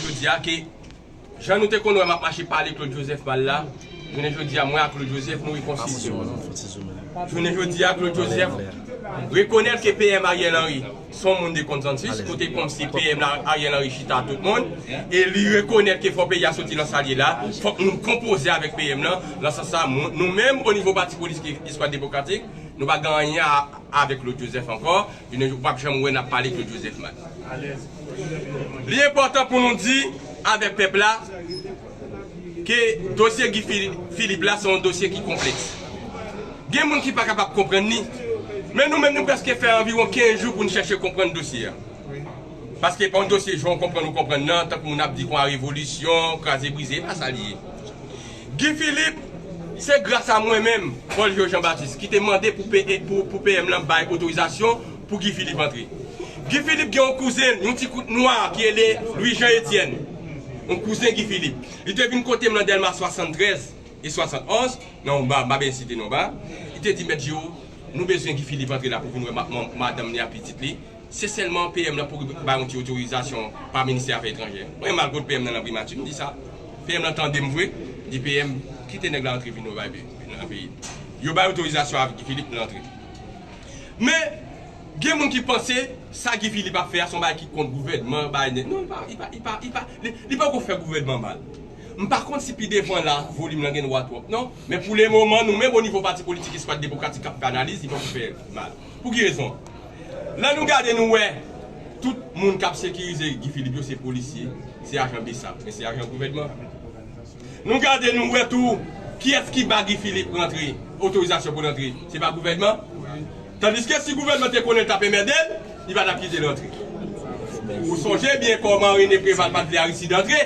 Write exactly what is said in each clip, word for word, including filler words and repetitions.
Jodi a ke jan nou te konn wè m ap mache pale Claude Joseph mal la, jounen jodi a mwen ak Claude Joseph nou rekonsilye. Jounen jodi a Claude Joseph rekonèt ke P M Ariel Henry se yon moun de konsansis, kote kòmsi P M la Ariel Henry chita tout moun, e li rekonèt ke fò peyi a soti nan sa l ye la, fòk nou konpoze avèk P M lan, nan sans sa, nou menm o nivo pati politik Eskwad Demokratik, nou pa gen anyen a, avèk Claude Joseph ankò, jounen jodi a w p ap janm wè n ap pale Claude Joseph mal. Li enpòtan pou nou di avèk pèp la ke dosye Guy Philippe la se yon dosye ki konplèks. Gen moun ki pa kapab konprann li, men nou menm nou prèske fè anviwon kenz jou pou n chèche konprann dosye a. Paske pa yon dosye jan w konprann ou konprann nan, tankou moun ap di kon a revolisyon, kraze brize, e pa sa li ye. Guy Philippe, se gras a mwen menm, Paul Georges Jean Baptiste, ki te mande pou, P- pou, pou P M lan bay otorizasyon pou Guy Philippe antre. Guy Philippe gen yon kouzen l, yon ti kout nwa ki rele Louis Jean Etienne. Yon kouzen Guy Philippe. Li te vin kote m nan Dèlma swasanntrèz e swasantonz, non, m pa m pa bezwen site non ba. Li te di, Mèt Jero, nou bezwen Guy Philippe antre la pou vin wè ma- man- madanm li ak pitit li. Se sèlman P M lan pou bay yon ti otorizasyon pa ministè afè etranjè. Mwen mal kot P M nan nan primati, m di sa. P M lan tande m vre, di P M, kite nèg la antre vin wè bay nan peyi. Yo bay otorizasyon a Guy Philippe, l antre. Men, gen moun ki panse sa Guy Philippe ap fè a se yon bagay ki kont gouvènman, bagay nèt. Non, li pa, li pa, li pa, li pa, li, li poko fè gouvènman mal. M pa konn si pi devan la, volim lan gen dwa twòp, non. Men pou le moman, nou menm o nivo pati politik Eskwad Demokratik k ap fè analiz, li poko fè mal. Pou ki rezon? Lè nou gade nou wè, tout moun k ap sekirize Guy Philippe yo se polisye, se ajan BSAP, men se ajan gouvènman. Nou gade nou wè tou, kiyès ki ba Guy Philippe rantre, otorizasyon pou l antre? Se pa gouvènman? Tandiske si gouvènman te konnen l t ap enmède l, li pa t ap kite l antre. Ou sonje byen kòman René Préval pa t vle Aristide antre?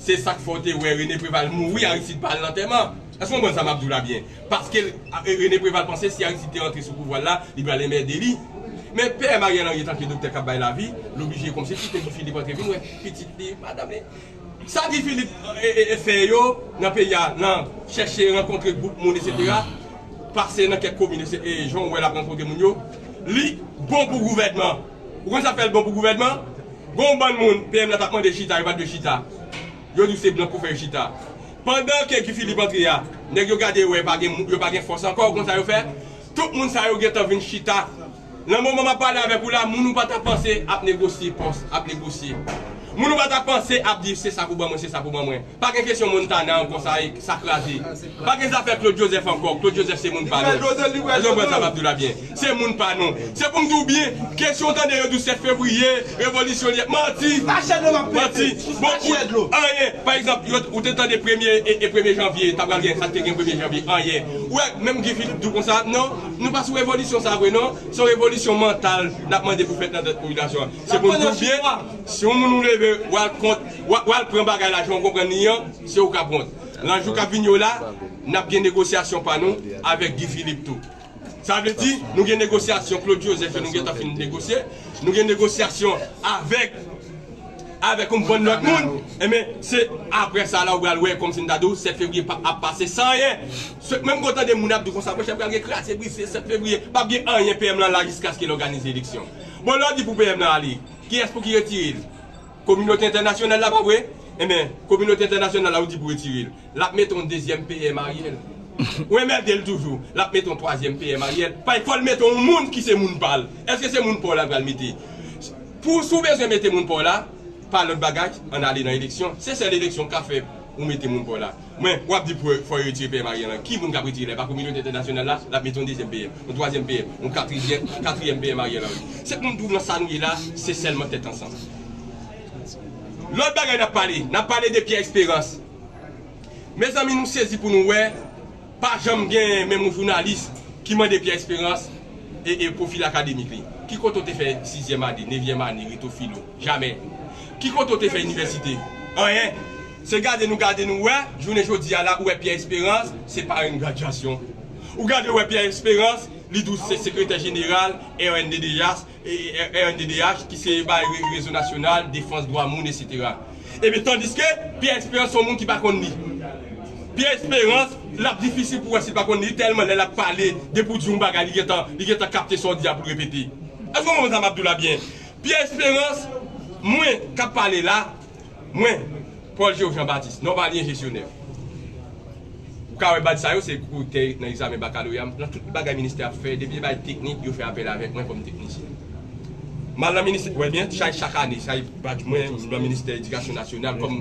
Se sa k fè w te wè René Préval mouri, Aristide pa al lantèman. Èske w konprann sa m ap di w la byen? Paske l- a- René Préval panse si Aristide te rantre sou pouvwa l la, li pral enmède li. Men P M Ariel Henry, etanke doktè k ap bay lavi, l oblije kòmsi kite Guy Philippe antre vin wè pitit li, madanm li. Sa Guy Philippe e, e, e fè yo nan peyi a, nan chèche rankontre gwoup moun, etsetera, pase nan kèk komin, e jan w wè l ap rankontre moun yo, li bon pou gouvènman. Ou konn sa k fè l bon pou gouvènman? Gon bann moun, P M la t ap mande chita, yo pa t vle chita. Yo di w se blan k pou fè yo chita. Pandan ke Guy Philippe antre a, nèg yo gade yo wè pa gen, yo pa gen fòs ankò, ou konn sa yo fè? Tout moun sa yo gentan vin chita. Nan moman m ap pale avèk ou la, moun ou pa ta panse ap negosye pòs, ap negosye. Moun ou pa ta panse ap di se sa pou ban mwen, se sa pou ban mwen. Pa gen kesyon Montana ankò, sa, sa kraze. Pa gen zafè Claude Joseph ankò. Claude Joseph se moun pa nou. Èske w konprann sa m ap di w la byen? Se moun pa nou. Se pou m di w byen, kesyon w tande yo di w sèt fevriye, revolisyon li ye. Manti! Manti! Bon, ou, anyen. Pa egzanp, yo, ou te tande premye e, e premye janvye, ta pral gen, sa te gen premye janvye, anyen. Ou wè, menm Guy Philippe di w konsa, non, nou pa sou revolisyon sa vre, non. Se yon revolisyon mantal n ap mande pou fèt nan tèt popilasyon an. Se pou n di w byen, si yon moun ou leve, w al kont, w al, w al pran bagay la, jan w konprann li an, se ou k ap wont. Nan jou k ap vini yo la, n ap gen negosyasyon pa nou avèk Guy Philippe tou. Sa vle di, nou gen negosyasyon Claude Joseph, nou gentan fin negosye. Nou gen negosyasyon avèk, avèk yon bann lòt moun. Enben, se apre sa la, ou pral wè, kòmsi m ta di w, sèt fevriye p ap, ap pase san anyen. Se, menm kontan de moun ap di konsa, monchè, pral gen kraze brize sèt fevriye. P ap gen anyen P M lan la jiskaske l òganize eleksyon. Bon, lè w di pou P M lan ale, kiyès pou ki retire l? Kominote entènasyonal la, pa vre? Enben, kominote entènasyonal la, ou di pou retire l. L ap mete yon dezyèm P M Ariel. Ou enmède l toujou. L ap mete yon twazyèm P M Ariel. Paske fò l mete yon moun ki se moun pa l. Èske se moun pa w la l pral mete? Pou si w bezwen mete moun pa w la, pa lòt bagay, ann ale nan eleksyon. Se sèl eleksyon k ka fè ou mete moun pa w la. Men, w ap di pou fò yo retire P M Ariel lan. Ki moun k ap retire l? E pa kominote entènasyonal la, l ap mete yon dezyèm P M, yon twazyèm P M, yon katriyèm, katriyèm P M Ariel Henry. Se pou m di w nan sa nou ye la, se sèlman tèt ansanm. Lòt bagay n ap pale, n ap pale de Pierre Espérance. Mezanmi, nou sezi pou nou wè, pa janm gen menm yon jounalis ki mande Pierre Espérance e, e pwofil akademik li. Ki kote w te fè sizyèm ane, nevyèm ane, reto filo? Jamè. Ki kote w te fè inivèsite? Anyen. Se gade nou gade nou wè, jounen jodi a la, ou wè Pierre Espérance, se parenn gradyasyon. Ou gade ou wè Pierre Espérance, li di w se sekretè jeneral R N D D H, e, e, R N D D H, ki se bay re- Rezo Nasyonal Defans Dwa Moun, etsetera. Ebyen, tandiske Pierre Espérance se yon moun ki pa konn li. Pierre Espérance, l ap difisil pou wè si l pa konn li, tèlman lè l ap pale, depi w di yon bagay, li gentan, li gentan kapte sa w di a pou l repete. Èske w konprann sa m ap di w la byen? Pierre Espérance, mwen k ap pale la, Mwen, Paul Georges Jean Baptiste, non pa lyen jesyonè. Ou ka wè badj sa yo, se kou tè nan egzamen bakaloreya m, nan tout bagay ministè ap fè, depi se bagay teknik, yo fè apèl avèk mwen kòm teknisyen. M al nan ministè, w wè byen, chay chak ane, chay badj mwen nan ministè edikasyon nasyonal, kòm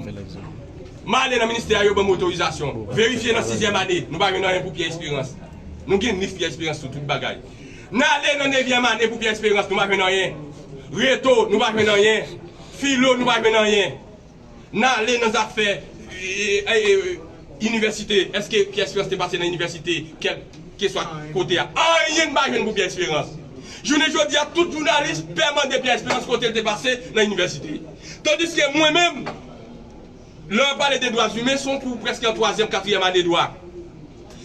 m ale nan ministè a, yo ban m otorizasyon. Verifye nan sizyèm ane, nou pa jwenn anyen pou Pierre Espérance. Nou gen nif Pierre Espérance sou tout bagay. N ale nan nevyèm ane pou Pierre Espérance, nou pa jwenn anyen. Reto, nou pa jwenn anyen. Filo, nou pa jwenn anyen. N ale nan zafè e, e, e, inivèsite. Èske Pierre Espérance te pase nan inivèsite, kèlkeswa kote a? Anyen n pa jwenn pou Pierre Espérance. Jounen jodi a, tout jounalis pè mande Pierre Espérance kote l te pase nan inivèsite. Tandiske mwen menm, lè w ap pale de dwa imen, se yon kou prèske an twazyèm, katriyèm ane dwa.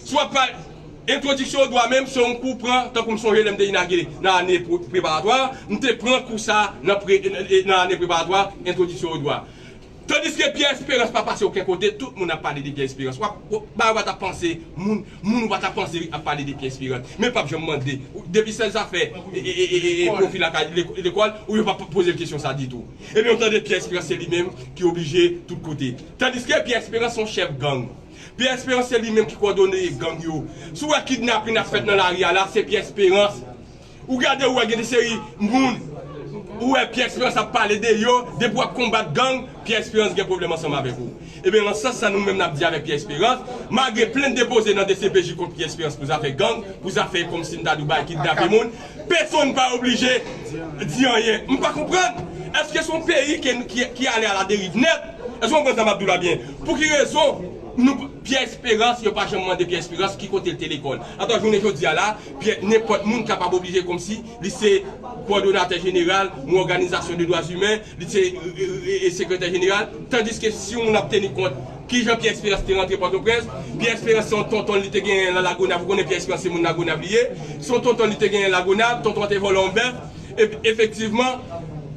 Si w ap pale entwodiksyon o dwa menm, se yon kou pran, tankou m sonje lè m te inagire nan ane pre- preparatwa, m te pran kou sa nan pre- nan ane preparatwa, entwodiksyon o dwa. Tandiske Pierre Espérance pa pase okenn kote, tout moun ap pale de Pierre Espérance. W ap, w- bagay w pa t ap panse, moun, moun ou pa t ap panse ap pale de Pierre Espérance. Men p ap janm mande, depi se zafè e, e, e, e, e, pwofi lakay lek- lekòl, ou yo pa p- poze l kesyon sa ditou. Ebyen, ou tande Pierre Espérance se li menm ki oblije tout kote. Tandiske Pierre Espérance se yon chèf gang. Pierre Espérance se li menm ki kowòdone gang yo. Si w wè kidnapin ap fèt nan lari a la, se Pierre Espérance. Ou gade, ou wè gen de seri moun, ou wè Pierre Espérance ap pale de yo, depi w ap konbat gang, Pierre Espérance gen pwoblèm ansanm avèk ou. Ebyen, nan sans sa, nou menm n ap di avèk Pierre Espérance, malgre plent depoze nan D C P J kont Pierre Espérance pou zafè gang, pou zafè kòmsi m ta di w bay kidnape moun, pèsonn pa oblije di anyen. M pa konprann. Èske se yon peyi ke, ki, ki ale a la deriv nèt? Èske w konprann sa m ap di w la byen? Pou ki rezon nou, Pierre Espérance, yo pa janm mande Pierre Espérance ki kote l te lekòl? Atò, jounen jodi a la, Pierre, nenpòt moun kapab oblije kòmsi li se kowòdonatè jeneral yon òganizasyon de dwa imen, li se e, e, e, sekretè jeneral, tandiske si yon moun ap teni kont kijan Pierre Espérance te rantre Pòtoprens, Pierre Espérance se yon tonton li te genyen nan Lagonav, ou konnen Pierre Espérance se moun Lagonav li ye, se yon tonton li te genyen Lagonav, tonton an te vòlè yon bèf, e, efektivman,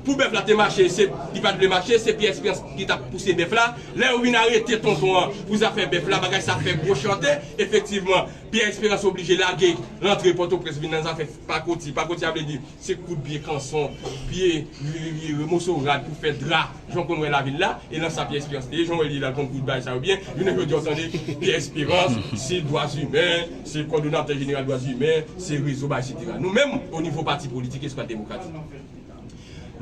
pou bèf la te mache, se, li pa t vle mache, se Pierre Espérance ki t ap pouse bèf la. Lè yo vin arete tonton an pou zafè bèf la, bagay sa fè gwo chante, efektivman, Pierre Espérance oblije lage rantre Pòtoprens vin nan zafè pakoti. Pakoti a vle di se kout pye kanson, pye, moso rad pou fè dra, jan w konn wè lavil la, e nan sa Pierre Espérance te ye, jan w wè li la, l konn kout bagay sa yo byen, jounen jodi a w tande Pierre Espérance, se dwa imen, se kowòdonatè jeneral dwa imen, se rezo, bagay, etsetera. Nou menm, o nivo pati politik, Eskwad Demokratik.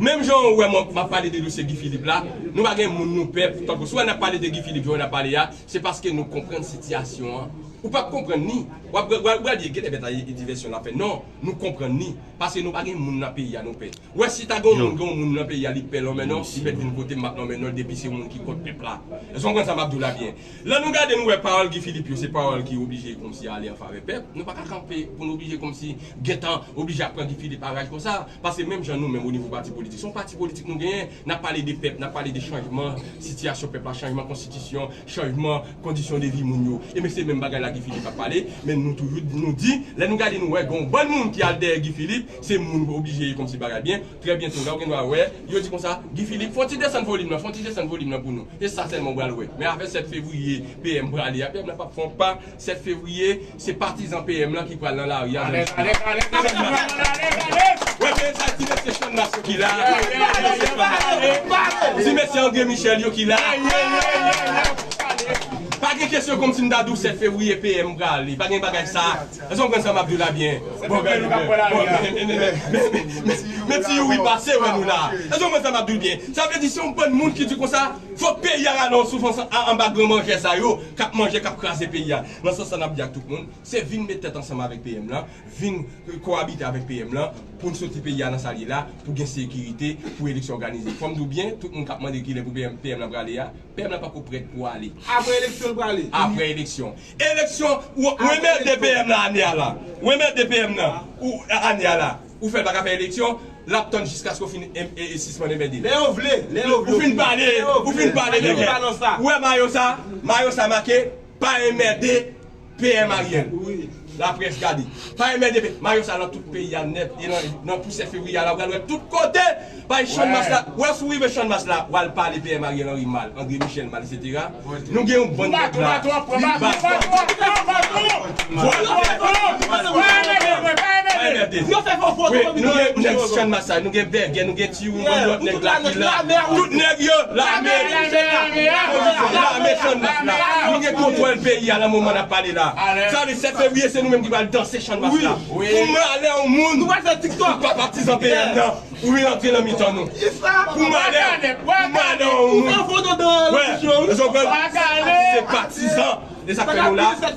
Menm jan w wè mwen, m ap pale de dosye Guy Philippe la, nou pa gen moun nou pè, tankou si w wè n ap pale de Guy Philippe, jan n ap pale a, se paske nou konprann sitiyasyon an. Ou p ap konprann ni, w ap, w ap, w ap gade, gen de bèt a divèsyon l ap fè. Non, nou konprann ni, paske nou pa gen moun nan peyi a nou pè. Wè si ta gen yon moun, gen yon moun nan peyi a, li pè lonmen non, li mèt vin kote m, m ap lonmen non l, depi se yon moun ki kont pèp la. Èske w konprann sa m ap di w la byen? Lè nou gade, nou wè pawòl Guy Philippe yo, se pawòl ki oblije kòmsi ale an favè pèp. Nou pa ka kanpe pou nou oblije kòmsi gentan oblije ap pran Guy Philippe a raj konsa. Paske menm jan nou menm o nivo pati politik, se yon pati politik nou genyen, n ap pale de pèp, n ap pale de chanjman sitiyasyon pèp la, chanjman konstitisyon, chanjman kondisyon de vi moun yo. E men se menm bagay la Guy Philippe ap pale, men nou toujou nou di, lè nou gade nou wè gen yon bann moun ki al dèyè Guy Philippe, se moun oblije kòmsi bagay byen. Trè byento la, ou gen dwa wè, yo di konsa, Guy Philippe, fè w ti desann volim nan, fè w ti desann volim nan pou nou. E sa sèlman w pral wè. Men avè sèt fevriye, P M prale a, P M nan p ap fè yon pa. Sèt fevriye, se patizan P M lan ki pral nan lari a. Alèz, alèz, alèz, alèz, alèz, alèz. Wè, men sa ti mesye Channmas yo ki la. Ti mesye André Michel yo ki la. Pa gen kesyon kòmsi m ta di w sèt fevriye P M prale. Pa gen bagay sa. Èske w konprann sa m ap di w la byen? Bon, gade, men, men, men, men, men, men, men ti Youri pase wè nou la. Èske w konprann sa m ap di w byen? Sa vle di se yon bann moun ki di konsa, fòk peyi a rale yon souf anba gran manjè sa yo, k ap manje, k ap kraze peyi a. Nan sans sa n ap di ak tout moun, se vin met tèt ansanm avèk P M lan, vin kowabite avèk P M lan, pou n soti peyi a nan sa l ye la, pou gen sekirite, pou eleksyon òganize. Fò m di w byen, tout moun k ap mande kilè pou P M, P M lan prale a, P M lan pako prèt pou ale. Apre eleksyon l prale. Apre eleksyon. Eleksyon, ou, ou enmède P M lan ane a la. Ou enmède P M lan, ou, ane a la. Ou fè l pa ka fè eleksyon, l ap tann jiskaske w fin em- e- e sispann enmède. Lè yo vle, lè yo vle. Ou fin pale, ou fin pale, men ou wè mayo sa, mayo sa make, pa enmède P M Ariel. Laprès gade. Pa enmède P M. Mayo sa nan tout peyi a nèt. E nan, nan pou sèt fevriye a la, w pral wè tout kote. Bay Channmas la. Wè si w rive Channmas la, w al pale P M Ariel Henry mal, André Michel mal, etsetera. Nou gen yon bann nèg la. Vwala. Yo fè fò foto. Wi, nou gen nèg Channmas la, nou gen Bègè, nou gen Tiwou, nou gen lòt nèg la ki la. Tout nèg yo, lame, lame Channmas la. Nou gen kontwòl peyi a nan moman n ap pale la. Sa vle sèt fevriye, se nou menm ki pral danse Channmas la. Pou malè yon moun, nou pral fè TikTok. Ou pa patizan P M nan, ou vin antre nan mitan nou. Pou malè, pou malè yon moun. Wè, se patizan. E sa k fè nou la. Sèt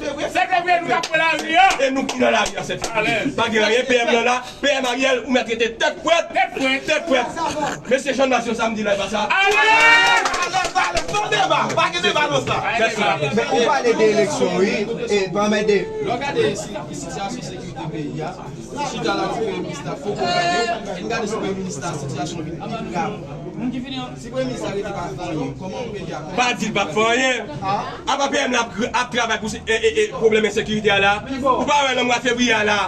fevriye, nou ka pran lari an. E nou ki nan lari an sèt fevriye. Pa gen anyen, P M nan la. P M Ariel, ou mèt rete tèt frèt. Tèt frèt. Mesye Channmas, yon samdi la, e pa sa. Ale! Ale, ale, san deba. Pa gen deba nan sa. Mèsi. Men ou pale de eleksyon, wi. E pa mèt de. Lè w gade si, sitiyasyon sekirite peyi a, chita la, ti premye minis la, fò konprann yo. E n gade si premye minis la, sitiyasyon vin pi grav. Si premye minis la rete pa fè anyen, kòman peyi a? Pa di l p ap fè anyen. Apa P M la ap, ap travay pou se, e, e, e, pwoblèm ensekirite a la? Ou pa wè nan mwa fevriye a la,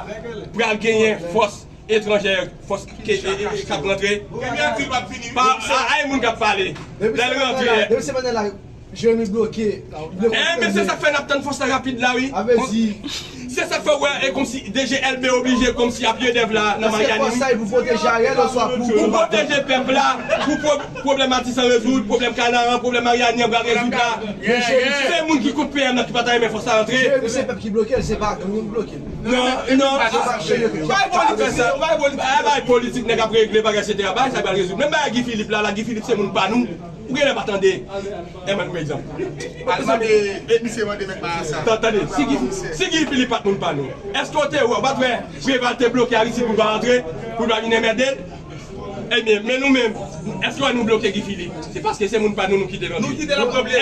pral genyen fòs etranjè, fòs ke, e, e, e, k ap rantre? Pa, a, a, e moun k ap pale. Lè l rantre, Jeremi bloke. Enben, se sa k fè n ap tann fòs la rapid la, wi. Se sa k fè w wè, e kòmsi D G L B oblije kòmsi apiye dèv la nan Maryani, wi. Pou pwoteje pèp la, pou pwo-, pwoblèm Matisan rezoud, pwoblèm Kanaran, pwoblèm Maryani an pral rezoud la. Se moun ki kont P M nan ki pa ta renmen fòs la rantre. Se pèp ki bloke l, se pa gang ki bloke l. Non, non. Bagay politik, nèg ap regle bagay, etsetera. Bagay sa pral rezoud. Menm bagay Guy Philippe la, la, Guy Philippe se moun pa nou. Ou genlè pa tande. Eman, pa egzanp. Al mande misye mande mèt Marasa. Tan-, tande, si Guy, si Guy Philippe pa t moun pa nou, èske w te wè, w pa t wè Preval te bloke Aristide pou l pa rantre, pou l pa vin enmède l? Ebyen, men nou menm, èske w wè nou bloke Guy Philippe? Se paske se moun pa nou, nou kite l rantre.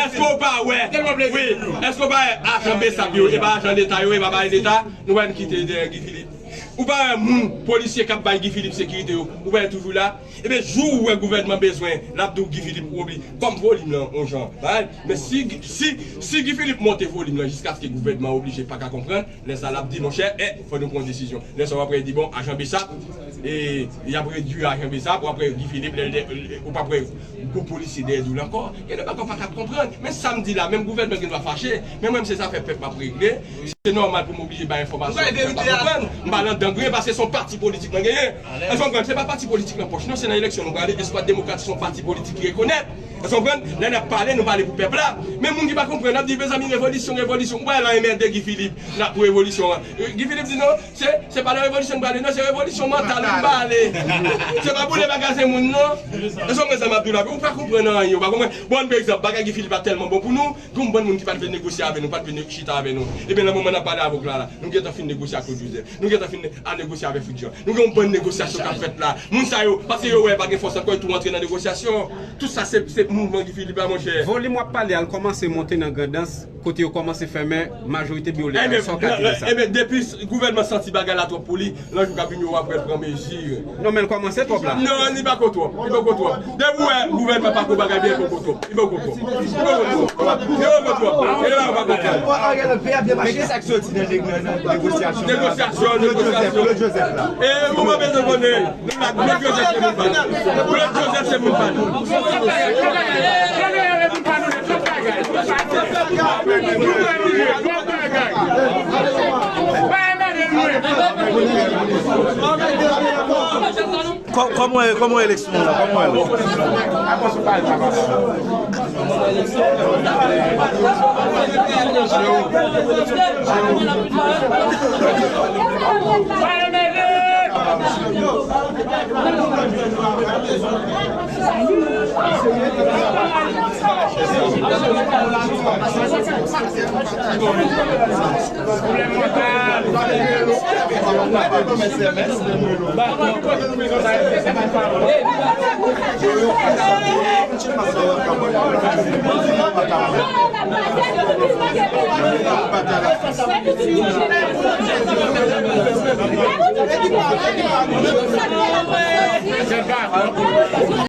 Èske w pa wè? Wi. Èske w pa wè ajan Bsap yo, e pa ajan Leta yo, e pa bagay Leta, nou wè n kite dèyè Guy Philippe? Ou pa wè moun, polisye k ap bay Guy Philippe sekirite yo, ou wè yo toujou la? Ebyen, jou ou wè gouvènman bezwen, l ap di w Guy Philippe oubli, kòm volim lan, on jan, pa, men si, si, si Guy Philippe monte volim lan jiskaske gouvènman oblije pa ka konprann, lè sa l ap di, monchè, e, fò nou pran yon desizyon. Lè sa w ap wè di, bon, ajan Bsap, e, y ap redui ajan Bsap, w ap wè Guy Philippe, lè, lè, ou p ap wè gwo polisye dèyè di w la ankò. Gen de bagay w pa t ap konprann. Men sa m di la, menm gouvènman gen dwa fache, men mwen, m se zafè pèp m ap regle. Se nòmal pou m oblije bay enfòmasyon pou pèp la konprann. M pa nan dangren paske se yon pati politik mwen genyen. Èske w konprann? Se pa pati politik nan pòch, non, se nan eleksyon nou prale. Espoir Démocratique se yon pati politik ki rekonèt. Èske w konprann? Lè n ap pale, nou pale pou pèp la. Men moun ki pa konprann, ap di, mezanmi, revolisyon, revolisyon. Ou pa wè lè w enmède Guy Philippe, n ap pou revolisyon an. Guy Philippe di, non, se, se pa nan revolisyon n prale, non, se revolisyon mantal nou prale. Se pa boule magazen moun, non. Èske w konprann sa m ap di w la? Ou pa konprann anyen, ou pa konprann. Bon, pa egzanp, bagay Guy Philippe la tèlman bon pou nou, gen yon bann moun ki pa t vle negosye avè nou, pa t vle chita avè nou. Ebyen, nan moman n ap pale avè w la, nou gentan fin negosye ak Claude Joseph. Nou gentan fin al negosye avè Fritz Jean. Nou gen yon bann negosyasyon k ap fèt la. Moun sa yo, paske yo wè pa gen fòs ankò, yo tou antre nan negosyasyon. Tout sa, se, se mouvman Guy Philippe la, monchè. Volim w ap pale a, l kòmanse monte nan Grandans, kote yo kòmanse fèmen majorite biwo Leta yo. Sa w ka di de sa? Ebyen, depi gouvènman santi bagay la twòp pou li, nan jou k ap vini yo, w ap wè l pran mezi. Non, men l kòmanse twòp la. Non, li pako twòp. Li poko twòp. Depi w wè gouvènman pako bagay byen, li poko twòp. Li poko twòp. Li poko twòp. Li poko twòp. E la, w pako twòp. Men ki sa k soti nan neg-, nan, nan negosyasyon? Negosyasyon, negosyasyon. Claude Joseph la. E, ou pa bezwen konnen. Nou la, Claude Joseph se moun pa nou. Claude Joseph se moun pa nou. Kò-, kòman, kòman eleksyon an la? Kòman